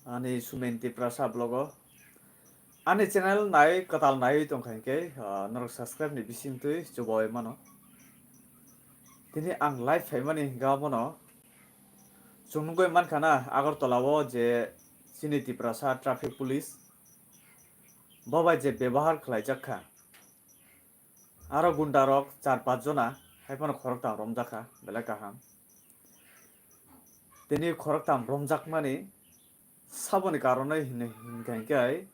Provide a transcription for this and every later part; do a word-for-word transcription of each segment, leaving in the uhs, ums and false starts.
Ani Sumen Tiprasa vlog o. Ani channel nai kwtal naiwi tongkha hinkhe, ah, norok subscribe ni bisingtwi chubawi mano. Tini ang live phaimani hinkhe abono chwng nugwi mankha na Agartala o je chini Tiprasa traffic police bo bai je bebohar khlaijak kha. Aro gunda rok char panch jona hai phano khoroktham romjak kha, belai kaham. Tini khoroktham romjakmani saboni karonoi hinwi hinkha hinkhe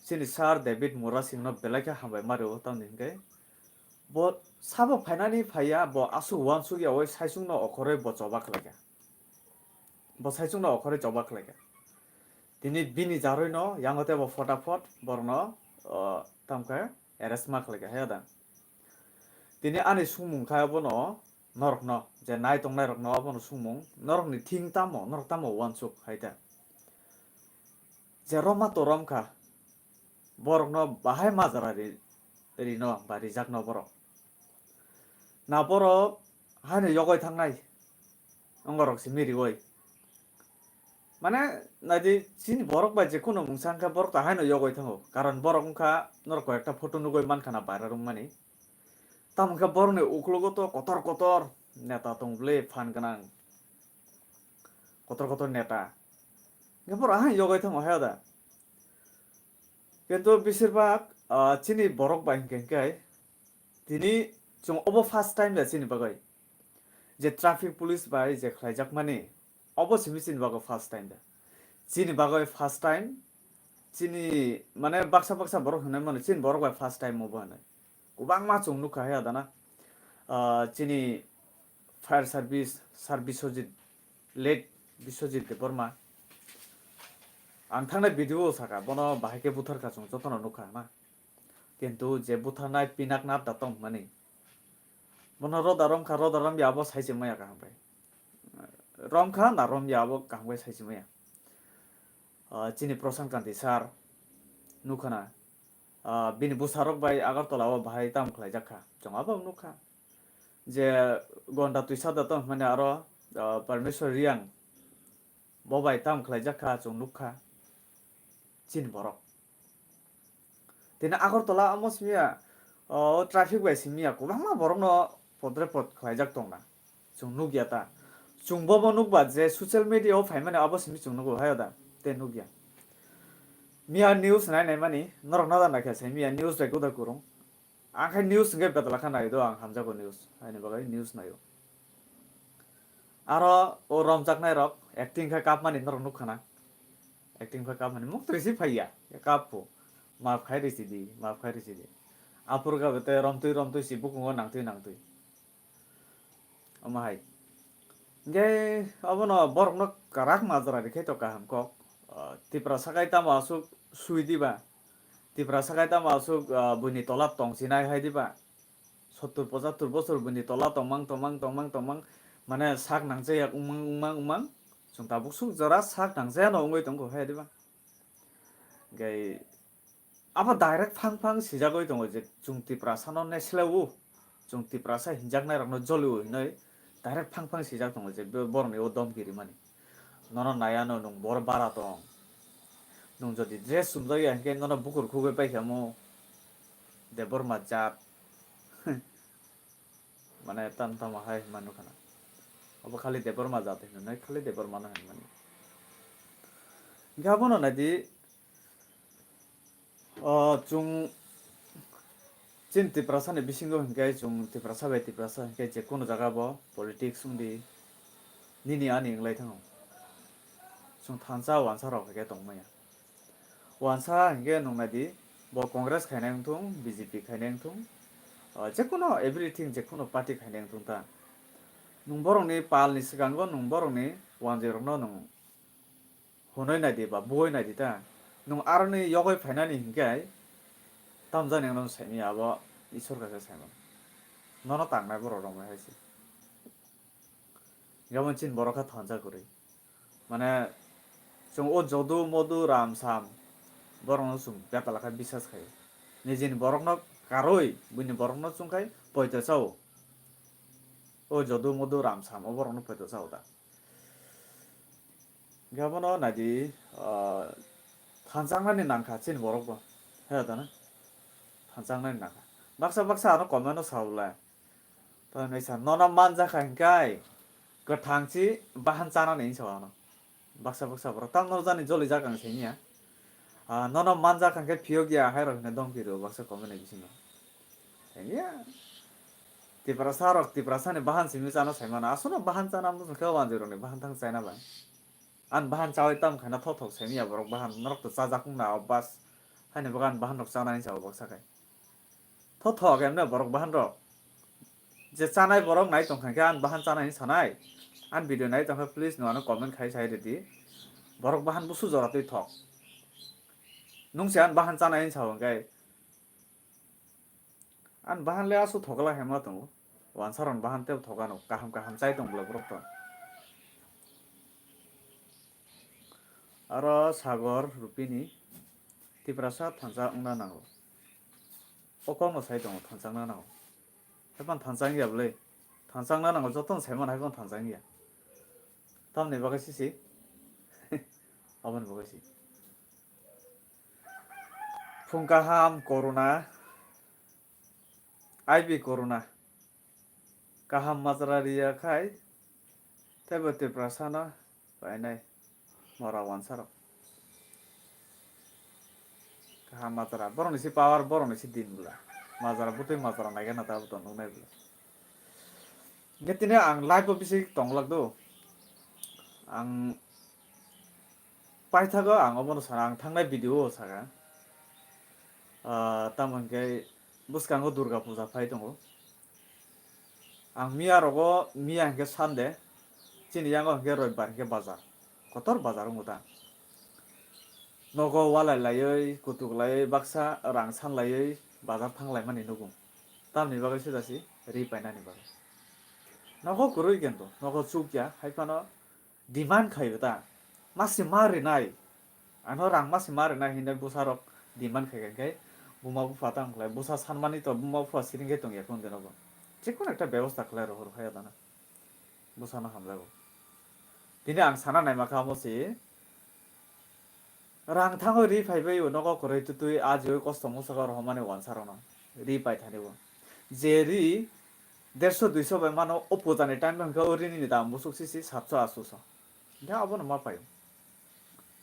chini Sir David Murasing no belai khe hambai ma rwo, tamni hinkhe bo sabo phainani phaiya, bo aswk uansuk yaui saichung no okhoroi bo choba khlaikha. Bo saichung no okhoroi choba khlaikha. Tini bini jaroi no yango tebo photapot borok no, o, tamkhe arrest ma khlaikha, he da. Tini ani sumung kha abono norokno, je nai tongnai rokno abono sumung, norokni thing tamo, norok tamo uansuk hai ta. Je roma to rom kha, borokno bahai majra ri-, rino ba rijakno borok. Na borok haino yogoi thangnai, ongorok simi rioi. Mane, naidi chini borok bai je kuno mungsa wngkha, borok to haino yogoi thango. Karon borok wngkha, norok koi ekta photo nugoi mankha na viral wngmani. Tamo khe borokni uklogo to kotor kotor neta tong bwle, phan gwnang. Kotor kotor neta. Hingkhe borok haino yogoi thango, he da. Kintu besir bhag, ah, chini borok bai hinkhe hinkhe tini chwng obo first time da chini bagwi. Je traffic police bai je khlaijakmani, obo simi chini bagwi first time da. Chini bagwi first time, chini, mane, baksa baksa borok hinwi mano, chini borok bai first time obo hinwi. Kwbangma chwng nukha he adana. Ah, chini fire service, Sir Biswajit, late Biswajit Debbarma. Ang thangnai video o saka, bono bahai khe butharkha chwng jotono nukha na. Kintu je butharnai Pinaknath da tong hwnmani. Bono roda romkha, roda romya abo sai se maya kaham bai. Romkha na romya abo kaham bai sai se maya. Ah, chini Prashant Kanti sir nukha na. Ah, bini bwsarok bai Agartala o bahai tamo khlaijak kha. Chwng abo nukha. Je gonda twisa da tong hwnmani aro, ah, Parmeshwar Reang bo bai tamo khlaijak kha, chwng nukha. Chini borok. Tini Agartala omo simiya, o traffic bai simiya, kwbangma borokno podre pod khlaijak tongna. Chwng nukya ta. Chwng bobo nukba je social media o phaimani abo simi chwng nugo, hayo da? Tei nukya. Miya news nai nai mani, norok nada naikha se miya news bai kuda kurung. Ang khai news hingke betala kha nai do, ang hamjago news. Haini bagwi news naio. Aro o romjaknai rok acting khe kapmani norok nukha na. Acting khe kapmani muk twi si phaiya. Kap phu. Maaf khai risi di, maaf khai risi di. Aphuru kha bete romtwi romtwi si bukungo nangtwi nangtwi. Omo hai. Hingke obono borokno kwrak majra rikhe to kaham kok. Ah, Tiprasa kai tamo aswk sui diba? Tiprasa kai tamo aswk, ah, buini tola tong sinai hai diba? Sottur pochattur bosor buini tola tongmang, tongmang, tongmang, tongmang, mane sak nangchaya wngmang, wngmang, wngmang. Chwng tabuk swk jora sak nangchaya no wngwi tongo hai diba? Hingke abo direct phang phang sijagwi tongo je chwng Tiprasano nesleo, chwng Tiprasa hinjaknai rokno jolio hinwi direct phang phang sijak tongo je bo-, borokni o domki rimani. Nono naiano nwng bor bara tong. Nwng jodi dress chumjakya hinkhe nono bukur khugwi paikha mo Debbarma jat. Mane tam tamo hai hinma nukha na. Obo khali Debbarma jat hinwi, khali Debbarma no hinmani. Hinkhe abono naidi, o, chwng chini Tiprasa ni bisingo hinkhe chwng Tiprasa bai Tiprasa hinkhe je kunu jaga bo politics wngdi nini ani wnglai thango. Chwng thansa wansa rok hinkhe tongmaya. Wansa hinkhe nung naidi, bo Congress khainai wngthung, B J P khainai wngthung, ah, jekhuno everything, jekhuno party khainai wngthung ta. Nung borokni palni swkango nung borokni wanjwi rokno nung hwnwi naidi ba bui naidi ta. Nung aroni yogwi phainani hinkhe tamjani wngno saimanya abo Isor kaisa saimano. Nono tangnai borok rok hai se. Jemon chini borok kha thonsa kwrwi. Mane, chwng o jodu modu ram sam, borokno chwng betala khe bisas khaio. Nijini borokno karwi, buini borokno chwng khai poito chao. O jodu modu ram sam, o borokno poito chao da. Hingke abono naidi, ah, thanchaknani nangkha chini borok bo. He da na? Thanchaknani nangkha. Baksa baksa ano comment o sa bolai. Tamo hinwi sa, nono manjakha hinkai kwthang si bahan chanani hinwi sa ano. Baksa baksa borok. Tamo norok jani jolijak ang siniya. Ah, nono manjakha hinkai phiyok ya hai rok hinwi dongphi rwo baksa comment ni bisingo. Siniya. Tiprasa rok, Tiprasa ni bahan simi chana sai mano. Aswkno bahan chana muchung khe wanjwi rokni bahan thang chaina bai. Ang bahan chawi tam khaina thothok semiya borok bahan norok to chajak wngna o bas. Haini bagwi ang bahan rok chanai hinwi sao baksa khai. Thothok emne borok bahan rok. Je chanai borok nai tong kha khe ang bahan chanai hinwi sanai. Ang video nai tong kha please no ano comment khai sai rwdi. Borok bahan busu jora twi thok. Nung se ang bahan chanai hinwi sao hwnkhe. Ang bahan le aswk thokla hema tongo. Wansa rok bahan tebo thokano. Kaham kaham chai tong bwla borok to. Aro Sagor Rupini Tiprasa thansa wngna nango. O kokno sai tongo thansa wngna nango. Haiphano thansa wngya bwle. Thansa wngna nango jotono sai mano haiphano thansa wngya. Tamni bagwi sisi. Aboni bagwi si. Phung kaham corona, I B corona. Kaham majra riya khai, teibo Tiprasano painai mora wansarok. Kaham majra, borokni si power, borokni si din bwla. Majra bwtwi majra naikhe na tabuk tong nuknai bwla. Hingke tini ang live o bisi tonglak do. Ang paithago ang obono sana, ang thangnai video o saka. Ah, tamo hingke bwskango Durga puja phai tongo. Ang miya rogo, miya hingke Sunday, chini yango hingke Roibar hingke bazar. Kotor bazar wngkha ta. Nogo walai laiwi, kutuk laiwi, baksa rang san laiwi bazar thang laimani nugo. Tamni bagwi se jasi ri painani bagwi. Nogo kwrwi kento, nogo chukya, hai phano demand khaio ta. Masi ma rinai. Ano rang masi ma rinai hinwi bwsarok demand khai khai khe buma bupha tang khlai. Bwsa sanmani to buma bupha siring khe tongya khe hwnwi nogo. Jekunu ekta bebosta khlai rohor phai adana. Bwsano hamjago. Tini ang sana naima kha omo se, rang thango ri phai bai o nogo kwrwi twtwi a jiwi kosto mosok rohormani wansarokno ri pai thani o. Je ri derso duiso bai mano o pujani time hwnkhe o rini ni dam bwswk sisi satso asoso. Hwnkhe abono ma pai o.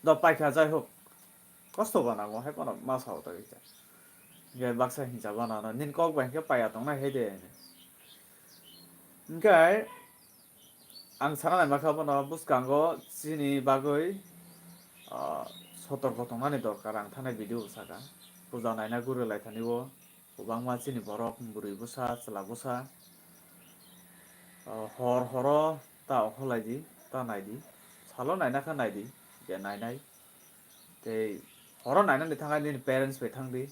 Do paikha jai hok. Kosto bo nango hai phano ma sao ta kisa. Hwnkhe baksa hinsa bo nano nini kok bai hwnkhe paiya tongnai hai de. Hwnkhe ang sana naima kha bono bwskango chini bagwi, ah, sotorko tongnani dorkar ang thani video bwsaka. Puja naina guri lai thani o. Kwbangma chini borok, bwrwi bwsa, chwla bwsa, ah, hor horo ta okholai di, ta nai di, salo naina khe nai di, je nainai. Tei horo nainani thangkhe nini parents bai thang di,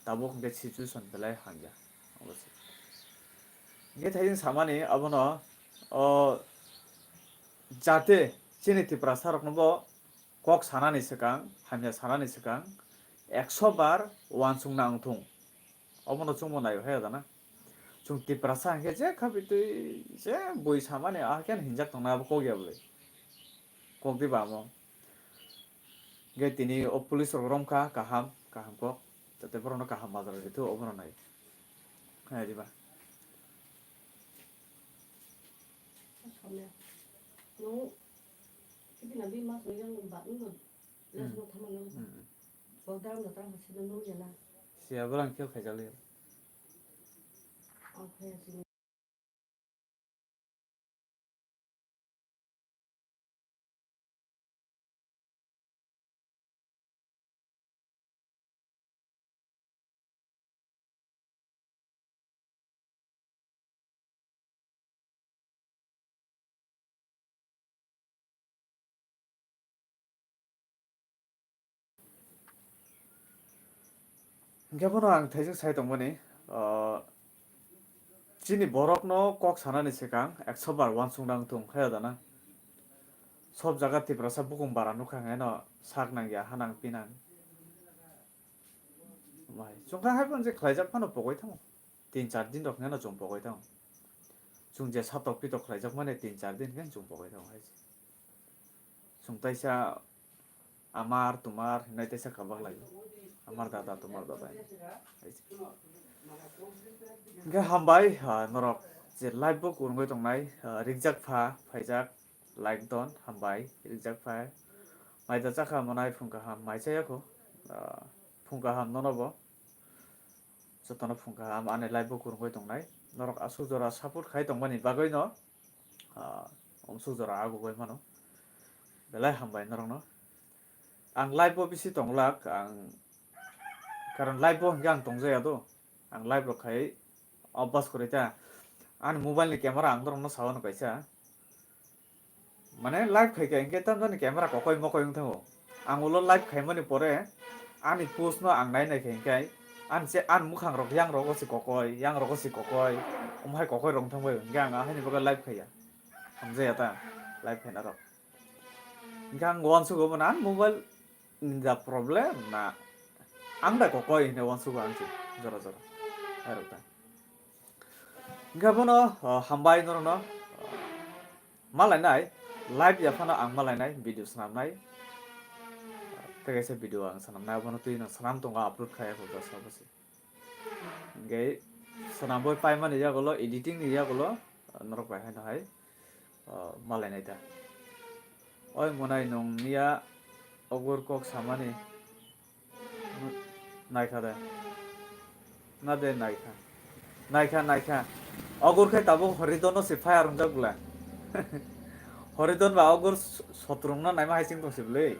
tabuk hwnkhe situation belai hamya. Hwnkhe thaiching samani abono, o, jate chini Tiprasa rokno bo kok sanani swkang, hamya sanani swkang, ekso bar uansukna wngthung. Obono chwngbo naio hai adana. Chwng Tiprasa hwnkhe je kha bitwi je bui samani, ahai khe hinjak tongnai abo kok ya bwlwi. Kok diba amo. Hwnkhe tini o police rok romkha kaham, kaham kok. Jate borokno kaham majra rwtwi obono nai. Hai diba. Hmm. Hmm. Siya borang khe khaijak liya. Hingke bono ang thaijak sai tongmani, ah, chini borokno kok sanani swkang ekso bar uansukna wngthung, hai adana. Sob jaga Tiprasa bukung bara nukha hwnkhe no sak nangya, ha nang, pi nang. Mai, chwngkha hai phano je khlaijak phano pogoi thango. Tin char din rok hwnkhe no chwng pogoi thango. Chwng je satok pitok khlaijak mani tin char din hwnkhe chwng pogoi thango hai se. Chwng taisa amar, tumar, hinwi teisa kabak lai. Amar dada, tumar dada. Hwnkhe hambai, ah, norok je live bo kwrwngwi tongnai, ah, rikjak pha, phaijak, like don, hambai, rikjak pha. Mai da chakha manai phung kaham, mai chaya kho, ah, phung kaham nono bo. Jotono phung kaham, ani live bo kwrwngwi tongnai. Norok aswk jora support khai tongmani bagwino, ah, omswk jora agugwi mano. Belai hambai norokno. Ang live bo bisi tonglak, ang, karon live bo hwnkhe ang tongjaya do. Ang live rok khai obas kwrwi ta. Ani mobile ni camera ang norokno sawano kaisa. Mane live khai khe hwnkhe tamjani camera kokoi mokoi wng thango. Ang ulo live khaimani pore ani post no ang nai nai khe hwnkhe ani che, ani mukhang rok yang rogo se kokoi, yang rogo se kokoi, omo hai kokoi rong thangbai hwnkhe ang haini bagwi live khaiya. Hamjaya ta live khaina rok. Hwnkhe ang uansugo mano ani mobile ni da problem na ang da kokoi hinwi uansugo ang se jora jora. Hai rok ta. Hwnkhe bono, o, hambai norokno, o, malainai, live ya phano ang malainai, video swnamnai. Tei kaisa video ang swnamnai, abono twi no swnam tongo, upload khai, ako bwsa bwsi. Hwnkhe swnamwi paimani yagulo, editing ni yagulo, norok bai haino hai, o, malainai ta. Oi monai nung niya ogur kok samani. Naikha de. Na de naikha. Naikha, naikha. Ogur khe tabuk Horidon no se fire wngjak bwla. Horidon ba ogur s-, sotrung no naima hai chwng tong se bwlwi.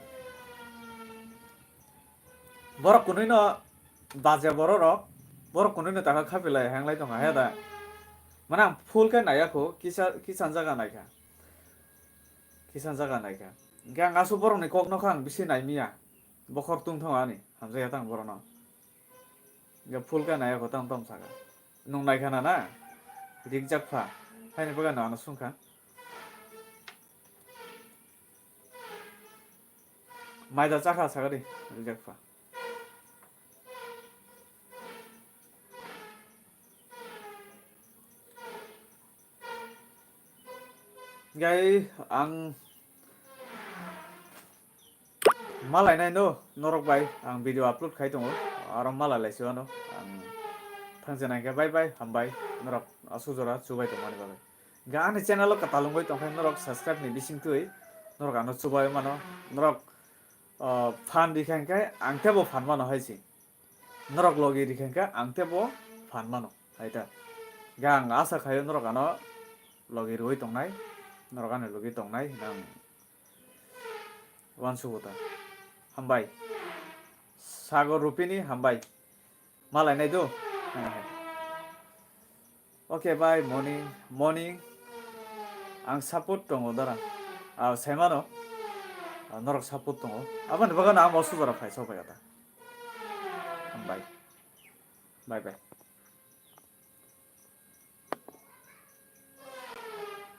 Borok kunui no baja borok rok. Borok kunui no taka khapi lai hang lai tong ha da. Mane ang full khe naiya kho, kisa, kisa jaga naikha. Kisa jaga naikha. Hwnkhe ang aswk borok ni kok no kha ang bisi naimiya. Bokhor tungthung ani, hamjakya tang borokno. Hwnkhe full khe naiya kho tang tong saka. Nwng naikha na na? Rikjak pha. Haini bagwi no ano swngkha. Maida chakha sakadi, rikjak pha. Gai ang malainai no norok bai ang video upload khai tongo, aro malai lai si ano ang thangse nai khe bye bye hambai norok aswk jora chubai tongmani bagwi. Ga ani channel o kwtal wngwi tongkhe norok subscribe ni bising twi norok ano chubai mano, norok, ah, fan rikha hwnkhe ang tebo fan mano hai si. Norok logi rikha hwnkhe ang tebo fan mano hai ta. Ga ang asa khaio norok ano logi rwui tongnai, norok ano logi tongnai hwnwi ang uansugo ta. Hambai. Sagor Rupini hambai. Malai nai do. Okay, bye. Morning. Morning. Ang support tongo dara. Ah, saimano. Ah, norok support tongo. Aboni bagano ang bo sujara phai sok bai ta. Hambai. Bye bye.